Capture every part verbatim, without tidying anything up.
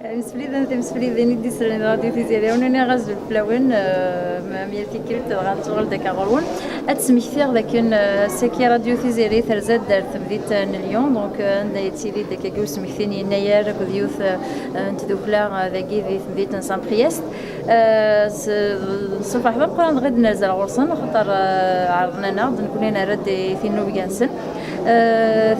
Imsefliden, timseflidin i d-isellen Radio Tiziri, ur nniɣ azul fell-awen, eh, m-, am yal tikkelt dɣa nettuɣal-d akka ɣur-wen. Ad d-smektiɣ dakken, eh, ass-agi Radio Tiziri terza-d ar temdint n Lyon, donc, eh, anda yettili-d akkagi usmekti n yennayer akked yiwet, eh, n tdukla, eh, dagi di temdint n Saint-Priest. Eh, s-, nṣefreḥ d ameqqran dɣa i d-nerzal ɣur-sen, axaṭer, eh, ɛerḍen-aneɣ-d, nekkni nerra-d i tinnubga-nsen. Eh,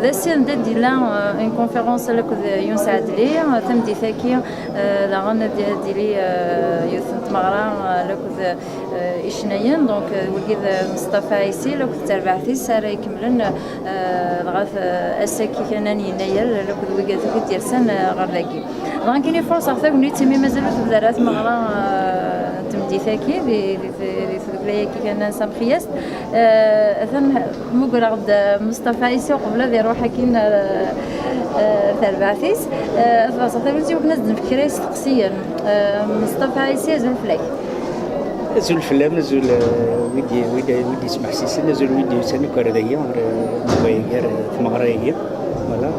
d ass anda d-yella, eh, une conférence akked Yunes Ɛedli, eh, tameddit-agi, eh, daɣen ad d-, ad d-yili, eh, yiwet n tmeɣra, eh, akked, eh, icennayen, donc, eh, wagi d Mustafa Ɛisi, akked terbaɛt-is ara ikemmlen, eh, dɣa t-, ass-agi kan n yennayer, akked wigad akk i d-yersan, eh, ɣer dagi. Dɣa nekkini furṣeɣ tagnit imi mazal ur tebda ara tmeɣra, eh, n tmeddit-agi di, di, di, di tdukla-agi kan n Saint-Priest. Eh, atan mmugreɣ-d Mustafa Ɛisi uqbel ad iruḥ akkin, eh, eh, terbaɛt-is. Eh, ad furṣeɣ tagnit i wakken ad d-nefk kra isteqsiyen. Eh, Mustafa Ɛisi, azul fell-ak. Azul fell-am, azul, eh, wid i, wid i, wid ismeḥsisen, azul wid yusan akk ar dagi, ar, eh, tmeɣra-agi. Voilà.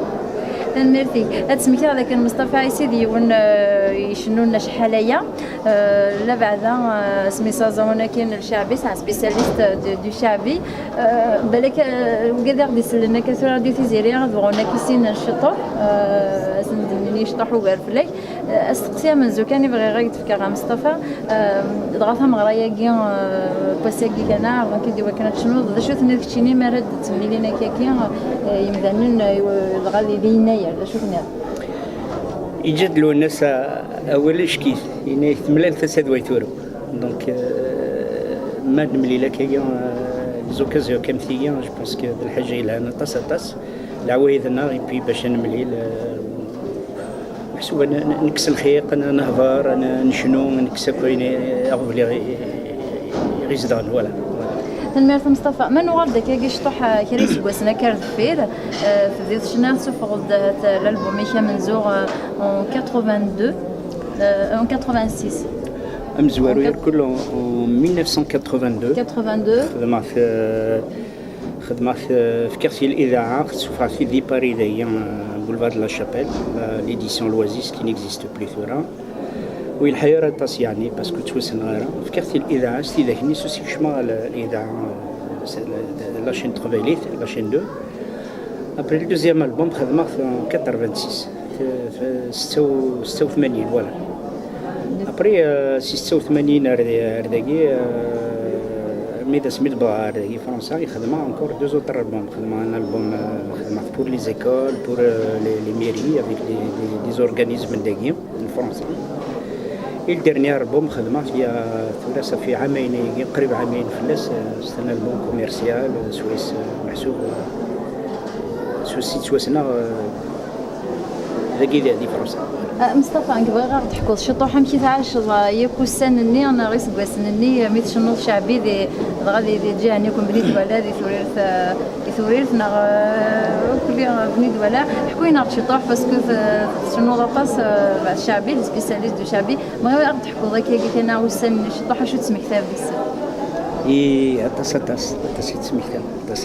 Tanemmirt-ik. Ad smektiɣ dakken Mustafa Ɛisi d yiwen, eh, icennun acḥal aya. Eh, labeɛda, eh, asmi s aẓawan akin n lceɛbi, c'est un spécialiste du, du ceɛbi. Eh, balak, eh, wigad i ɣ-d-isellen akka tura Radio Tiziri, ad bɣun ad k-issinen ciṭuḥ, eh, ad sen-d-nini ciṭuḥ ugar fell-ak. Eh, asteqsi amenzu kan i bɣiɣ ad k-d-fkeɣ a Mustafa, eh, dɣa tameɣra-agi, eh, n wass-agi kan, ɛerḍen-k-id i wakken ad tecnuḍ, d acu tenniḍ keččini mi ara d-ttemlilin akka-agi, eh, yemdanen, eh, dɣa di, di yennayer, d acu tenniḍ? Yeǧǧa-d Lwennas awal ackit, yenna-yak temlal tasa d way turew. Donc, euh, ma nemlil akka, euh, les occasions comme tigi, je pense que d lḥaǧa yelhan aṭas, aṭas. Leɛwayed-nneɣ, et puis bac ad nemlil, euh, meḥsub ad n-, n-, nekkes lxiq, ad n-, nehder, ad n-, necnu, ad nekkes akk ayen i, aɣbel i, i, i ɣ-izedɣen, voilà. Voilà. Tanemmirt a Mustafa. Ma nuɣal-d akkagi ciṭuḥ, eh, kra iseggasen akka ar deffir, eh, tebdiḍ ccna, tessufɣeḍ-d, eh, l'album-ik amenzu, eh, en quatre-vingt-deux, eh, en quatre-vingt-six. Amezwaru En quatre- yerkul en, en mille neuf cent quatre-vingt-deux. Quatre-vingt-deux. Xedmeɣ-t, eh, xedmeɣ-t, eh, fkiɣ-t i lidaɛa, sufɣeɣ-t-id di Paris dagi, eh, boulevard de la Chapelle, eh, l'édition Loisys qui n'existe plus tura. Ur yelḥa ara aṭas, yeɛni, parce que ttwassneɣ ara. Fkiɣ-t i lidaɛa s tidak-nni, s usi kecmeɣ ɣer lidaɛa, eh, s-, la chaîne teqbaylit, la chaîne deux. Après le deuxième album, xedmeɣ-t en quatre-vingt-six, f-, f-, setta u, setta u tmanyin, voilà. Après, euh, si setta u tmanyin ar, ar dagi, euh, mi d asmi d-wwḍeɣ ar dagi Fransa, i xedmeɣ encore deux autres albums. Xedmeɣ un album, euh, xedmeɣ pour les écoles, pour, euh, les, les mairies, avec des, des, des organismes dagi. N Fransa. I le dernier album xedmeɣ-t ya tura, ça fait ɛamayen, qrib ɛamayen fell-as, euh, c'est un album commercial, euh, swayes, euh, meḥsub, euh, swayes i ttwassneɣ, euh, dagi di, di Fransa. Ah, Mustafa, nekk bɣiɣ ad ɣ-d-teḥkuḍ ciṭuḥ amek i tɛaceḍ, ah, yak ussan-nni neɣ iseggasen-nni, ah, mi tcennuḍ ceɛbi di, dɣa di, di lǧiha-nni akk n Bni Dwala, di Turirt, ah, i Turirt neɣ, eh, akk di Bni Dwala. Ḥku-yi-neɣ-d ciṭuḥ, parce que t-, tcennuḍ aṭas, eh, ceɛbi, d spécialiste du ceɛbi. Bɣiɣ ad ɣ-d-teḥkuḍ akka, akka kan ussan-nni ciṭuḥ, acu d-tesmektaḍ deg-sen? I aṭas, aṭas, aṭas i d-smektaɣ, aṭas.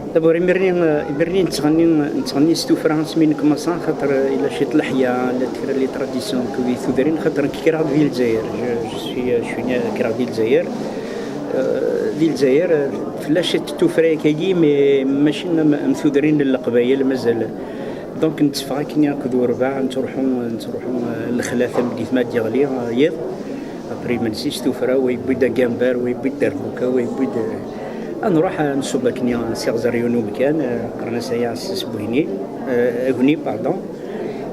D'abord, imirni, eh, imirni nettɣenni, nettɣenni s tuffra asmi nekmaṣa, xaṭer, eh, ila ciṭ leḥya, la kra les traditions, akked tudrin, xaṭer nekk kkreɣ-d di Lezzayer. Je, je suis, eh, je suis né, kkreɣ di Lezzayer. Eh, di Lezzayer, eh, tella ciṭ tuffra akkagi, mais mačči am, am tudrin n Leqbayel, mazal. Donc, netteffeɣ akkenni akked urbaɛ, nettruḥu, nettruḥu, eh, lexla tameddit ma d-yeɣli, eh, yiḍ. Après, imensi s tuffra, wa yewwi-d agambar, wa yewwi-d darbuka, wa yewwi-d, eh, ad nruḥ, eh, nṣubb akkenni, eh, s iɣzer yiwen umkan, eh, qqaren-as aya s, s Buhni, eh, Agni, pardon.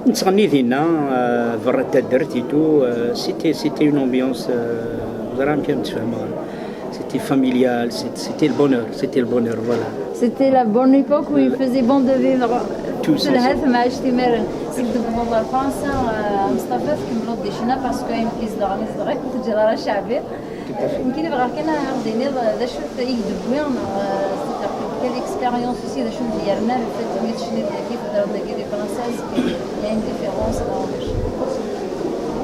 Nettɣenni dinna, euh, berra n taddart et tout, euh, c'était, c'était une ambiance, euh, ẓriɣ amek ara m-tt-sfehmeɣ. C'était familial, c'est-, c'était le bonheur, c'était le bonheur, voilà. C'était la bonne époque où il faisait bon de vivre. Tout ça, telha temɛict imaren. Seg tewwḍeḍ ɣer Fransa, euh, Mustafa, tkemmleḍ di ccna, parce que ayen i zedɣen i zedɣen, ur teǧǧiḍ ara ceɛbi. Nekkini bɣiɣ kan ad aɣ-d-tiniḍ d acu i k-d-tewwi, neɣ, euh, c'est-à-dire que quelle expérience aussi, d acu i d-yerna le fait que tecniḍ dagi, teddreḍ dagi di Fransa, est-ce qu'il y a une différence, neɣ ulac?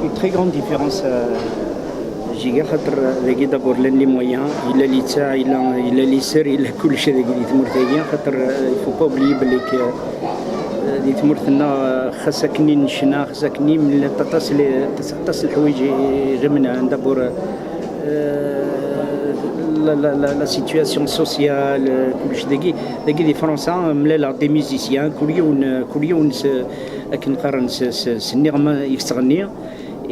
Une très grande différence, euh, Giga, xaṭer dagi d'abord llan les moyens, yella littseɛ, yella, yella les sers, yella kullec dagi di tmurt-agi, xaṭer, euh, il faut pas oublier belli que, euh, Di tmurt-nneɣ, xas akken i necna, xas akken i mlal aṭas, aṭas n leḥwayeǧ i ɣ-imenɛen, d'abord, euh, la, la, la, la situation sociale, euh, kullec dagi, dagi di Fransa, mlaleɣ des musiciens, kul yiwen, kul yiwen s, akken qqaren, s, s, s nniɣma i yettɣenni.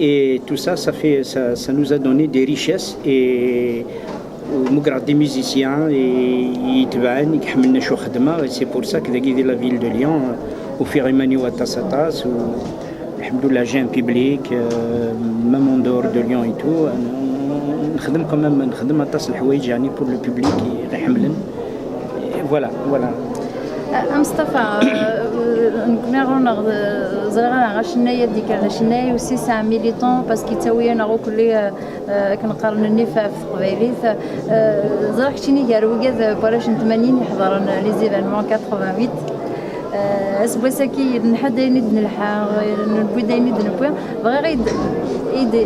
Et tout ça, ça fait, ça, ça nous a donné des richesses et, euh, mugreɣ des musiciens i, i yetebɛen, i iḥemmlen acu xedmeɣ, et c'est pour ça que dagi di la ville de Lyon, euh, ufiɣ iman-iw aṭas, aṭas, u lḥemdullah, j'ai un public, euh, même en dehors de Lyon et tout, euh, nexdem quand même, nexdem aṭas n leḥwayeǧ, yeɛni, pour le public i ɣ-iḥemmlen. Et voilà, voilà. Amesṭafa, nekni ɣur-neɣ, ẓriɣ ara acennay ad d-ikker d acennay, aussi c'est un militant, parce que yettawi-aneɣ akk, akken qqaren, nnif ɣef teqbaylit. Ẓriɣ keččini gar wigad n warrac n tmanyin iḥeḍren les événements quatre-vingt-huit. Aseggas-agi, nḥa-d ayen i d-nelḥa, newwi-d ayen i d-newwi. Bɣiɣ i d-, i d-, i d-,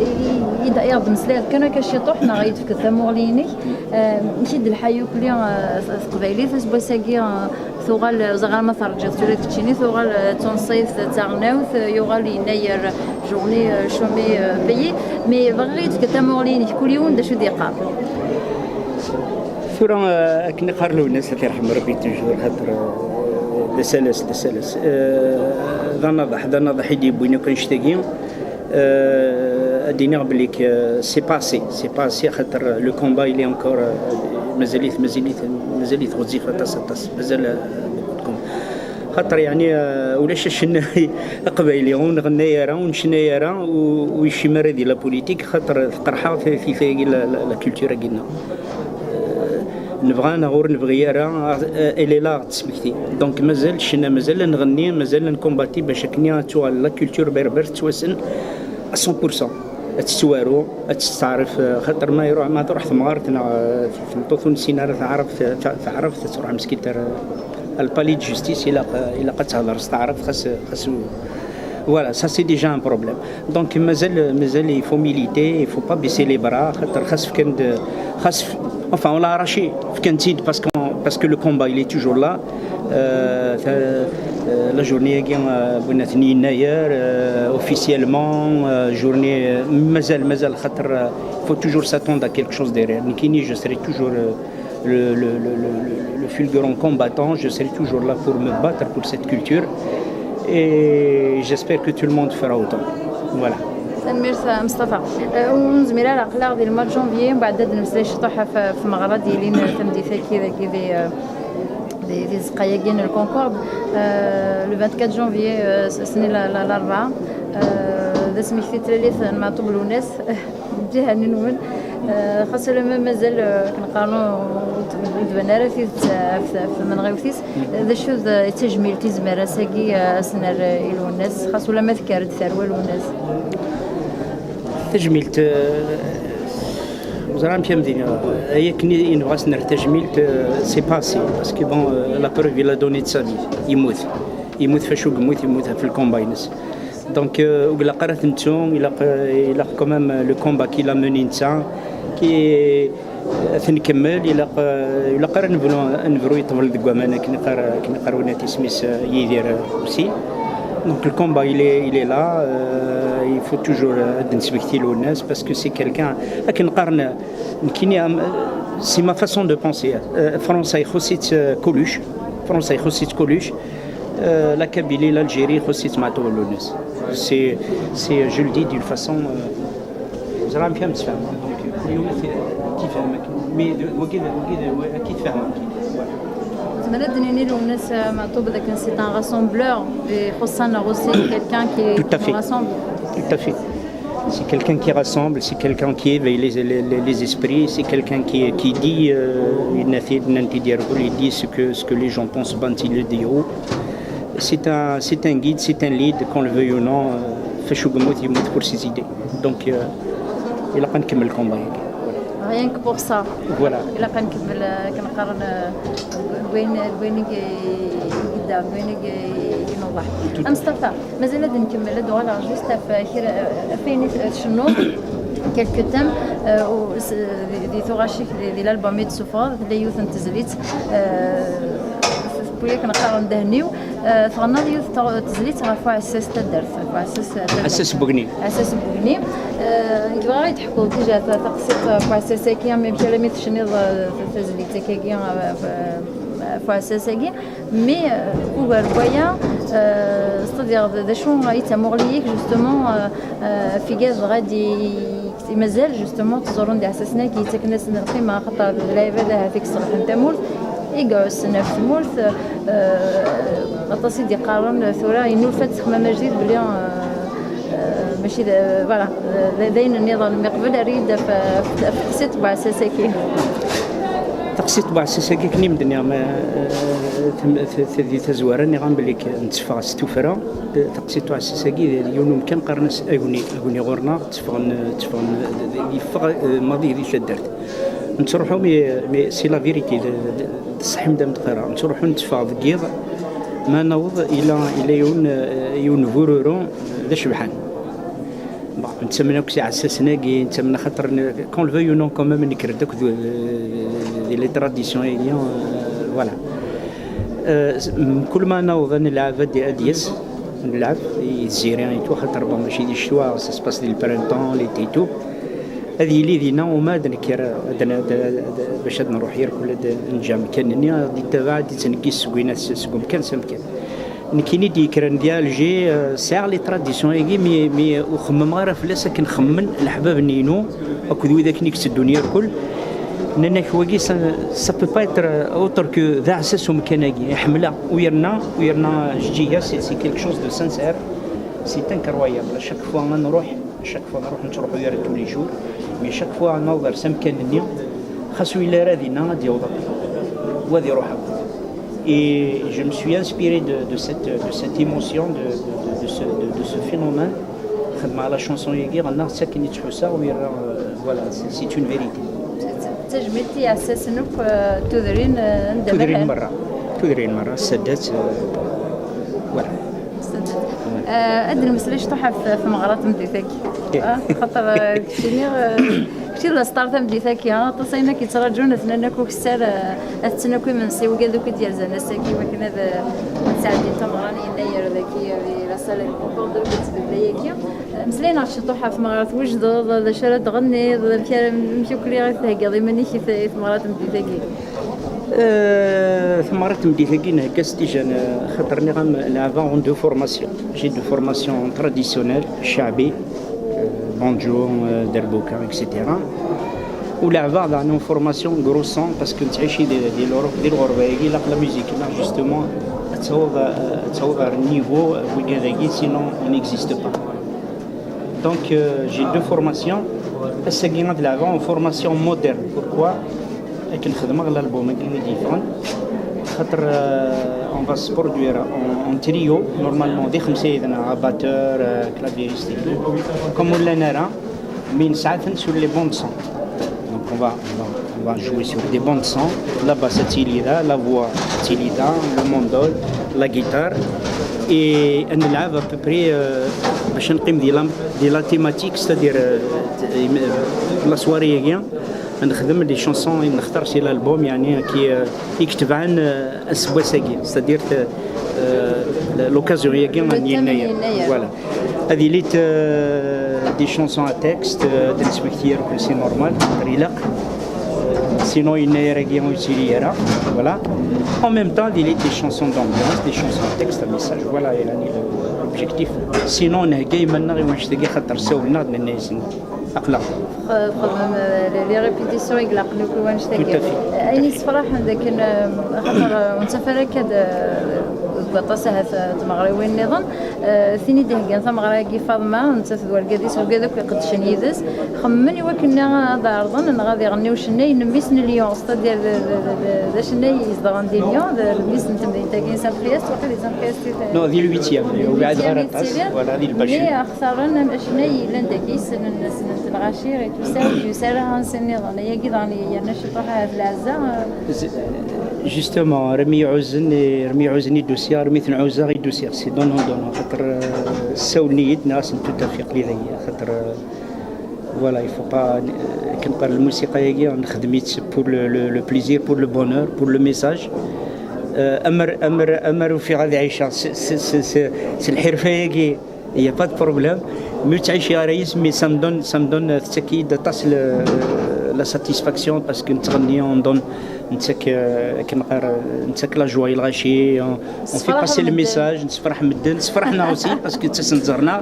i d-, i d-, i d-temmeslayeḍ kan akka ciṭuḥ, neɣ i d-tefkeḍ tamuɣli-inek, amek i d-telḥa yakli teqbaylit aseggas-agi? Tuɣal, ẓriɣ ma terǧiḍ tura d keččini, tuɣal d tunṣibt d taɣelnawt, yuɣal yennayer journée chômée payée. Mais bɣiɣ i d-tefkeḍ tamuɣli-inek, kul yiwen d acu d-yeqqar. Tura, euh, akken iqqar Lwennas, ad t-yerḥem Rebbi, toujours, xaṭer, euh, d asalas, d asalas. Euh, d anaḍeḥ, d anaḍeḥ i d-yewwin akk annect-agi. Euh, ad d-iniɣ belli que, euh, c'est pas assez, c'est pas assez, xaṭer le combat, il est encore, euh, mazal-it, mazal-it, mazal-it ɣezzif aṭas, aṭas, mazal, euh, beaucoup de combat. Xaṭer, yeɛni, euh, ulac acennay aqbayli, ur nɣenna ara, ur necna ara, u, u yecci ara di la politique, xaṭer teqreḥ-aɣ tiyita-agi, la, la, la culture-agi-nneɣ. Euh, nebɣa neɣ ur nebɣi ara, euh, elle est là, ɣ-d-tesmekti. Donc mazal ccna, mazal ad nɣenni, mazal ad nkumbati bac akken ad tuɣal la culture berbère tettwassen à cent pour cent. Ad tettwaru, ad testeɛref, euh, xaṭer ma iruḥ, ma truḥ temɣart neɣ, euh, tmeṭṭut ur nessin ara taɛrabt, ta-, taɛrabt, ad truḥ meskint ar, ar le palais de justice, ilaq, ilaq ad tehder s taɛrabt, xas, xas, voilà, ça c'est déjà un problème. Donc mazal, mazal il faut militer, il faut pas baisser les bras, xaṭer xas fkan-d, xas f-, enfin, on l'a arraché, fkan-t-id parce que, parce que le combat, il est toujours là. Euh, ta-, euh, la journée-agi, euh, win-nni yennayer, euh, officiellement, euh, journée, euh, mazal, mazal, xaṭer, euh, faut toujours s'attendre à quelque chose derrière. Nekkini, je serai toujours, euh, le, le, le, le, le fulgurant combattant, je serai toujours là pour me battre pour cette culture. Et j'espère que tout le monde fera autant. Voilà. Tanemmirt a Mustafa. Euh, ur nezmir ara, aql-aɣ di le mois de janvier, mbeɛd ad d-nemmeslay ciṭuḥ ɣef, ɣef tmeɣra d-yilin tameddit-agi dagi di, euh, di, di tzeqqa-agi n le Concorde. Euh, le vingt-quatre janvier, euh, s-, ass-nni la, la, Larebɛa. Euh, d asmekti n tlalit n Meɛtub Lwennas. Lǧiha-nni-nwen, euh, xas ulamma mazal, euh, akken qqaren, ur d-, ur d-tban ara tidet ɣef, ɣef tmenɣiwt-is. D acu d, d tajmilt i nezmer ass-agi, euh, ad s-nerr i Lwennas, xas ulamma tekker-d tarwa n Lwennas? Tajmilt, euh, ur ẓriɣ amek am d-iniɣ. Ay akken i, i nebɣa ad s-nerr tajmilt, euh, c'est pas assez, parce que bon, euh, la preuve, il a donné de sa vie. Yemmut. Yemmut f acu yemmut, yemmut ɣef lkomba-ines. Donc, euh, ur ilaq ara ad t-nettu, ilaq, euh, ilaq quand même, euh, le combat qu'il a mené netta, qui, euh, ad t-nkemmel, ilaq, euh, ilaq ara nebru, ad nebru i ṭṭbel deg waman, akken iqqar, akken iqqar winat isem-is, euh, Yidir, euh, aussi. Donc le combat, il est, il est là, euh, il faut toujours, euh, ad d-nesmekti Lwennas, parce que c'est quelqu'un, akken qqaren, nekkini, am, c'est ma façon de penser. Euh, Fransa ixuṣ-itt, euh, Coluche, Fransa ixuṣ-itt Coluche. Euh, la Kabylie, l'Algérie, ixuṣ-itt Meɛtub Lwennas. C'est, c'est, je le dis d'une façon, euh, ẓriɣ amek am tfehmeḍ. Donc, kul yiwen ad t-, ad t-ifhem akken. Mais d-, wagi d, wagi d, wa-, ad k-ifhem akken. Voilà. Nezmer ad d-nini Lwennas, euh, Meɛtub, d akken c'est un rassembleur, ixuṣṣ-aneɣ aussi quelqu'un qui, Tout à qui fait. Nous rassemble. Tout à fait. C'est quelqu'un qui rassemble, c'est quelqu'un qui éveille les, les, les, les esprits, c'est quelqu'un qui, qui dit, euh, il dit ce que, ce que les gens pensent, bant-id le haut. C'est un, c'est un guide, c'est un lead, qu'on le veuille ou non, euh, f acu yemmut, yemmut pour ses idées. Donc, euh, ilaq ad nkemmel le combat. Rien que pour ça. Voilà. Ilaq ad nkemmel, euh, akken qqaren, euh, deg wayen, deg wayen i, i yedda, deg wayen i, i ineḍḍeḥ. A Mustafa, mazal ad nkemmel, ad uɣaleɣ juste ɣef kra, ɣef wayen i tcennuḍ, quelques thèmes, euh, u s-, di, di tuɣac-ik, di, di l'album i d-tessufɣeḍ, tella yiwet n tezlit, euh, tewwi akken qqaren ddehn-iw. Eh, tɣennaḍ yiwet ta-, tezlit ɣef uɛessas n taddart, ɣef uɛessas, eh, taddart. Aɛessas n Bugni. Aɛessas n Bugni. Eh, nekk bɣiɣ ad d-teḥkuḍ déjà ta-, taqsiṭ ɣef uɛessas-agi, amek armi tecniḍ, eh, ta-, tazlit-agi, eh, ɣef, eh, ɣef uɛessas-agi. Mais, eh, ugar n waya, eh, c'est-à-dire d, d acu i d tamuɣli-ik, justement, eh, eh, ɣef wigad dɣa d i, i mazal, justement, ttẓurun d iɛessasen-agi, yettaken-asen lqima, axaṭer d lɛibad ahat i iṣelḥen tamurt, i iɛussen ɣef tmurt, eh, aṭas i d-iqqaren tura, yennulfa-d Sexmam Ajdid belli, eh, eh, mačči d, voilà, d, d ayen nniḍen, mi qbel err-iyi-d ɣef, ɣef, ɣef teqsiṭ n uɛessas-agi. Taqsiṭ n uɛessas-agi, akken i m-d-nniɣ, ma, eh, tem-, t-, t-, di tazwara, nniɣ-am belli k-, netteffeɣ s tuffra. Taqsiṭ n uɛessas-agi, d yiwen umkan qqaren-as Agni, Agni ɣur-neɣ, tteffɣen, tteffɣen, yeffeɣ, eh, maḍi di taddart. Nettruḥu, mais, mais c'est la vérité, d, d, d ṣṣeḥ i m-d-am-d-qqareɣ. Nettruḥu netteffeɣ deg yiḍ, ma naweḍ, ila, ila yiwen, eh, yiwen bururu, eh, d acebḥan. Bon, nettamen akk s iɛessasen-agi, nettamen axaṭer n-, qu'on le veuille ou non, quand même, nekker-d akk d, di les traditions-agi, euh, voilà. Euh, s-, mkul ma naweḍ ad nelɛeb ad, ad d-yas, ad nelɛeb i Tiziri et tout, axaṭer bon, mačči di ccetwa, ça se passe di le printemps, l'été et tout. Ad yili dinna, uma ad nekker, ad n-, ad, ad, bac ad nruḥ irkul ad neǧǧ amkan-nni, ad d-ittabaɛ, ad d-ittneggis seg win, seg umkan s amkan. Nekkini d-yekkren di Alger, euh, sɛiɣ les traditions-agi, mi, mi ur xemmemeɣ ara fell-as akken xemmen leḥbab-nni-inu akked wid akken i yetteddun irkul. Nnan-ak wagi, ça, ça peut pas être, euh, autre que d aɛessas umkan-agi. Iḥemmel-aɣ, u yerna, u yerna, je dis, c'est, c'est quelque chose de sincère, c'est incroyable. À chaque fois ad nruḥ, chaque fois nruḥ, nettruḥu ar tous les jours, mais chaque fois naweḍ ar s amkan-nni, xas ur yelli ara dinna, ad d-yaweḍ akk, u ad iruḥ akk. Et je me suis inspiré de, de cette, de cette émotion, de, de, de, de ce, de, de ce phénomène. Xedmeɣ la chanson-agi, ɣennaɣ-tt akken i ttḥussaɣ, u yerna, euh, voilà, c'est, c'est une vérité. D tajmilt i iɛessasen akk, euh, tudrin, euh, anda ma llan. Tudrin merra. Tudrin merra, Ssadat, euh, voilà. Ssadat. Euh, ad d-nemmeslay ciṭuḥ ɣef, ɣef tmeɣra n tmeddit-agi. Eh. Ah, xaṭer, euh, keččini, euh, kečči d asṭar tameddit-agi, ah, aṭas ayen akk yettraǧun, atnan akk ukessar, euh, ad tetten akk imensi, wigad akk i d-yerzan ass-agi, wakken ad, euh, ad sɛeddin tameɣra n yennayer dagi, euh, di la salle Aéroport de Lquds deg layagi. Euh, meslay-aneɣ ciṭuḥ ɣef tmeɣra, twejdeḍ, d acu ara d-tɣenniḍ, amek ara, amek akk i theggaḍ iman-ik i t-, i tmeɣra n tmeddit-agi? Euh, tmeɣra n tmeddit-agi nhegga-tt déjà, n-, xaṭer nniɣ-am leɛbeɣ en deux formations. J'ai deux formations traditionnelles, ccaɛbi, euh, banjo, euh, derbuka, et cetera. U leɛbeɣ daɣen une formation grosso, parce que nettɛici di, di l'Europe, di lɣerba-agi, ilaq la musique-nneɣ, justement, ad taweḍ, euh, ad taweḍ ar niveau, euh, wigad-agi, sinon on n'existe pas. Donc, euh, j'ai deux formations. Ass-agi ad leɛbeɣ en formation moderne. Pourquoi? Akken xedmeɣ l'album-agi i d-yeffɣen. Xaṭer, euh, on va se produire en, en trio, normalement, d ixemsa yid-neɣ, batteur, euh, claviériste et tout. Comme ur llan ara, mais nesɛa-ten sur les bandes son. Donc, on va, on va, on va jouer sur des bandes son. La basse ad tili da, la voix ad tili da, le mandol, la guitare. Et ad nelɛeb à peu près, euh, bac ad neqqim di la, di la thématique, c'est-à-dire, euh, la soirée-agi, ad nexdem les chansons i nextar si l'album, yeɛni, qui, euh, i itebɛen, euh, aseggas-agi, c'est-à-dire, euh, l'occasion-agi n yennayer. Voilà. Ad ilit, euh, des chansons à texte, euh, ad nesmekti irkul, c'est normal, ilaq. Sinon, yennayer-agi ur yettili ara. Voilà. En même temps, ad ilit des chansons d'ambiance, des chansons à texte, à message. Voilà, yeɛni, l'objectif. Sinon, nhegga iman-nneɣ i wannect-agi, xaṭer ssawlen-aɣ-d, nenna-yasen, aql-aɣ. Txedmem, euh, les, les répétitions i ilaqen akk i wannect-agi. Tout à fait. Ayen yessefraḥen d akken, euh, axaṭer, euh, ur nettaf ara akka d, euh, deg waṭas ahat, euh, tmeɣriwin nniḍen. Euh, tin i d-iheggan tameɣra-agi, Faḍma, nettat d wergaz-is, wigad akk iqeddcen yid-s, xemmen i wakken ad ɛerḍen neɣ ad iɣenni ucennay n mmi-s n Lyon, c'est-à-dire d, d, d, d, d acennay izedɣen di Lyon, d, d mmi-s n temdint-agi n Saint-Priest, waqil di Saint-Priest i t-, non, di le huitième, di le huitième i ttiliɣ, voilà, di Lbacir. Mais xtaren acennay yellan dagi, ssnen, ssnen-t lɣaci, et tout ça, ur d-yusi ara ansi nniḍen. Ayagi daɣen yerna ciṭuḥ ahat leɛza. Justement, rmi ɛuzen, rmi ɛuzen i d-usiɣ, rmi ten-ɛuzeɣ i d-usiɣ, c'est donnant donnant. Xaṭer, euh, ssawlen-iyi-d, nniɣ-asen tout à fait, aql-i dagi, xaṭer, euh, voilà, il faut pas, euh, akken qqaren, lmusiqa-agi nexdem-itt pour le, le, le plaisir, pour le bonheur, pour le message. Amer amer amer ufiɣ ad ɛiceɣ s lḥirfa-agi. Il n'y a pas de problème. Mi ur ttɛici ara yis, mais ça me donne, ça me donne, tettak-iyi-d aṭas la satisfaction, parce que nettɣenni, on donne, nettak, akken qqar, nettak la joie i lɣaci, on fait passer le message, nessefraḥ medden, ssefraḥ-neɣ aussi, parce que ttasen-d ẓer-neɣ.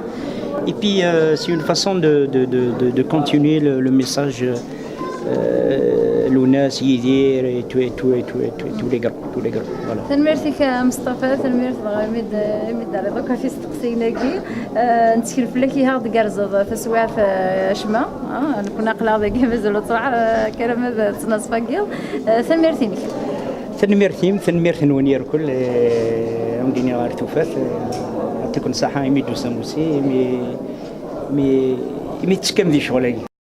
Et puis, euh, c'est une façon de, de, de, de, de continuer le, le message, euh, Luna, Yidir, et tout, et tout, et tout, et tout, et tous les gars, tous les gars. Voilà. Tanemmirt-ik a Meṣṭafa, tanemmirt dɣa imi d-, imi d-terriḍ akk ɣef isteqsiyen-agi. Eh, nettkel fell-ak ihi ad d-gerzeḍ taswiɛt, eh, acemma. Ah, nekkni aql-aɣ dagi mazal ur ttruḥ ara, eh, kra ma d ttnaṣfa n yiḍ. Eh, tanemmirt-inek. Tanemmirt-im, tanemmirt-nwen irkel, eh, am d-iniɣ ar tufat, eh, yɛṭikum ṣṣaḥa imi d-tusam aussi, imi, imi, imi tettekkam di ccɣel-agi.